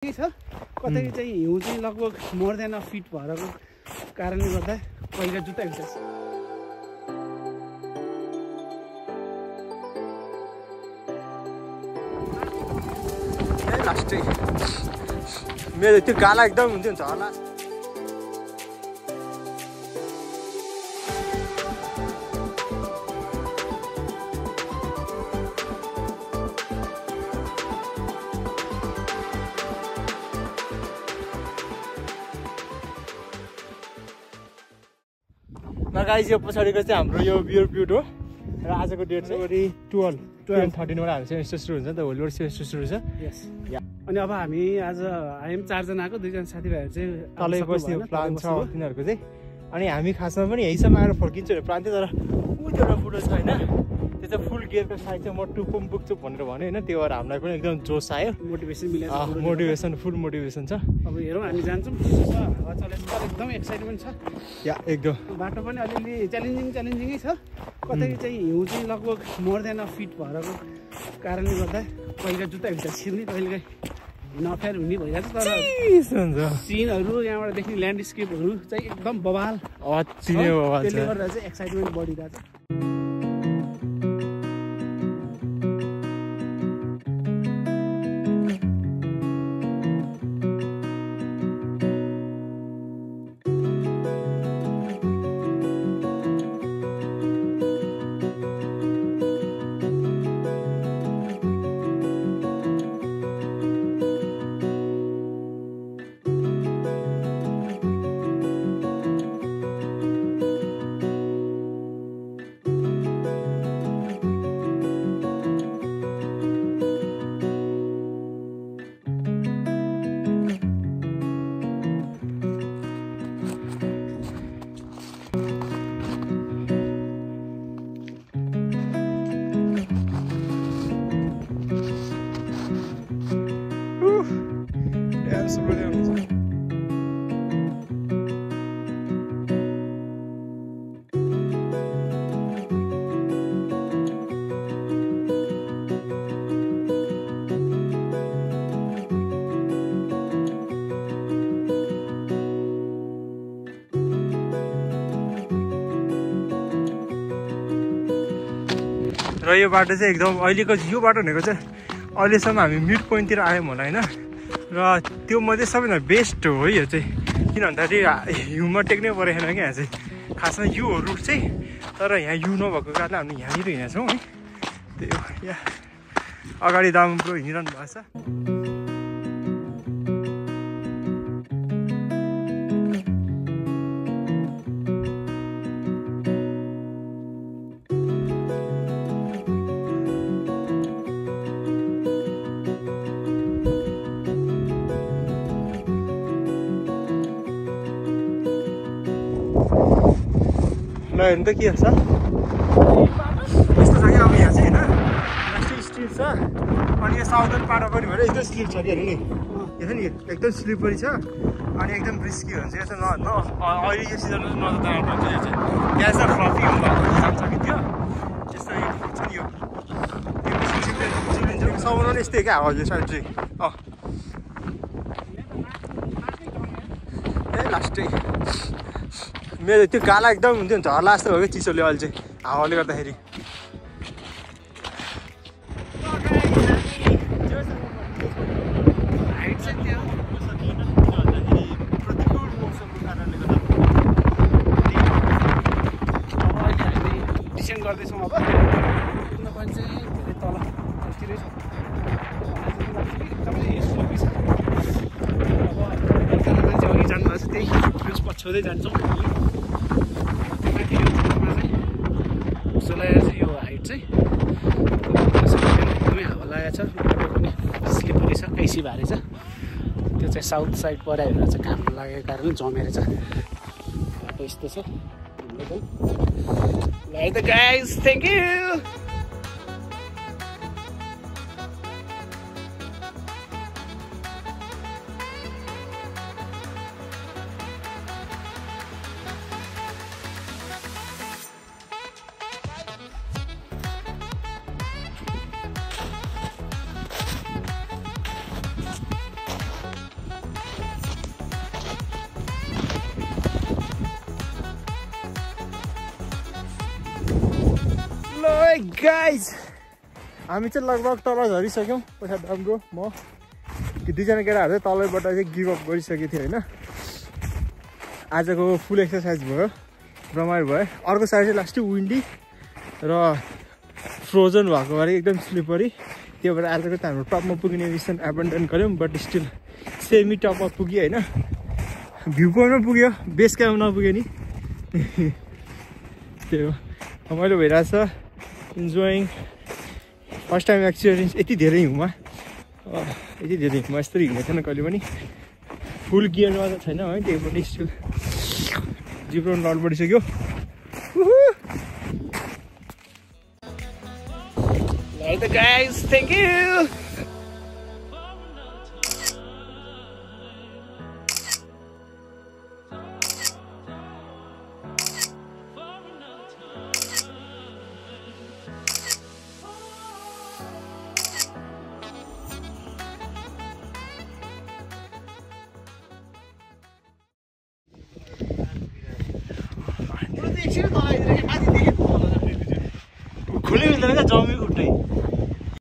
छ कतै चाहिँ हिउँ चाहिँ लगभग मोर देन अ फिट भरको कारणले गर्दा पहिला जुत्ता हिँड्छ। लास्टै मेरो त्यो गाला एकदम हुन्थ्यो नि झर्ला। गाइस यो पछाडिको चाहिँ हाम्रो यो बियर ब्युट हो र आजको डेट चाहिँ 12-13 बाट हाम्रो सेमेस्टर सुरु हुन्छ नि त। भोलिबाट सेमेस्टर सुरु छ। यस अनि अब हामी आज हामी 4 जना आएको 2 जना साथीभाइहरू चाहिँ तलै बस्ने प्लान छ तिनीहरूको चाहिँ। अनि हामी खासमा पनि यहीसम्म आएर फर्किन्छौँ भने प्लान थियो, तर ऊ एउटा फुटो छ होइन, त्यो चाहिँ फुल गियरको साइड चाहिँ म टुप्पोम पुग्छु भनेर भन्यो होइन। त्यो भएर हामीलाई पनि एकदम जोस आयो, मोटिभेसन फुल मोटिभेसन छ। अब हेरौँ हामी जान्छौँ, हावा चलेको छ, एकदम एक्साइटमेन्ट छ। या एकदम बाटो पनि अलिअलि च्यालेन्जिङै छ। कतै चाहिँ हिउँ चाहिँ लगभग मोर देन अ फिट भरको कारणले गर्दा पहिला जुत्ता हिँड्छ छिर्ने, कहिलेकाहीँ हिँड्न अप्ठ्यारो हुने भइरहेको छ। तर सिनहरू यहाँबाट देख्ने ल्यान्डस्केपहरू चाहिँ एकदम बवाल, त्यसले गर्दा चाहिँ एक्साइटमेन्ट बढिरहेको छ। र यो बाटो चाहिँ एकदम अहिलेको यो बाटो भनेको चाहिँ अहिलेसम्म हामी मिड पोइन्टतिर आयौँ होला होइन। र त्यो मध्ये सबैभन्दा बेस्ट हो यो चाहिँ, किन भन्दाखेरि हिउँमा टेक्नै परेन क्या यहाँ चाहिँ। खासमा यो हो रुट चाहिँ, तर यहाँ हिउँ नभएको कारणले हामी यहाँनिर हिँडेको छौँ है। त्यही हो, यहाँ अगाडि दामको हिँडिरहनु भएको छ। हेर्नु त के छ यस्तो छ कि अब यहाँ चाहिँ होइन लास्टै स्ट्रिट छ, अनि यो साउदर्न पार्ट पनि भएर एकदम स्लिप छ कि हेर्नु नि, यो छ नि एकदम स्लिपरी छ अनि एकदम रिस्की हुन्छ। यो चाहिँ अहिले यो सिजनमा चाहिँ नजानु पर्छ। यो चाहिँ यहाँ चाहिँ फ्लफी हुन्छ जान्छ कि त्यो त्यस्तो यो छ नि, यो चिल्ड्रेनको साउन्ड यस्तै क्या हो यो साइड चाहिँ। ए लास्टै मेरो त्यो गाला एकदम हुन्थ्यो नि झर्ला जस्तो भयो क्या चिसोले अहिले चाहिँ हावाले गर्दाखेरि। डिसेन्ड गर्दैछौँ अब पनि चाहिँ धेरै तल तिर छ, एकदमै स्लोपी छ। अब मान्छे अघि जानुभएको छ, त्यही पछ्याउँदै जान्छौँ। लागेको छ यो हाइट चाहिँ एकदमै हावा लागेको छ, पनि स्लिपरी छ, कैसी भारी छ। त्यो चाहिँ साउथ साइड पऱ्यो भनेर चाहिँ घाम लागेको कारणले जमेर छ। बाटो यस्तो छ like the guys, thank you. Guys हामी चाहिँ लगभग तल झरिसक्यौँ पैसा दामको म दुईजना केटाहरू चाहिँ तलबाट चाहिँ गिभअप गरिसकेको थियो होइन आजको फुल एक्सर्साइज भयो रमाइलो भयो अर्को साइड चाहिँ लास्टै विन्डी र फ्रोजन भएको भएर एकदम स्लिपरी त्यो भएर आजको त हाम्रो टपमा पुग्ने मिसन एबन्डन गऱ्यौँ बट स्टिल सेमी टपमा पुग्यो होइन भ्यू पोइन्टमा पुग्यो बेस क्याम्प नपुग्यो नि त्यो रमाइलो भइरहेछ इन्जोइङ फर्स्ट टाइम एक्सपिरियन्स यति धेरै हिउँमा यस्तरी हिँडेको थिएन कहिले पनि फुल गियरमा त छैन है त्यही पनि स्टिल जिब्रो लड बढिसक्यो guys, thank you. खुले मिल्दैन क्या जमी उठ्दै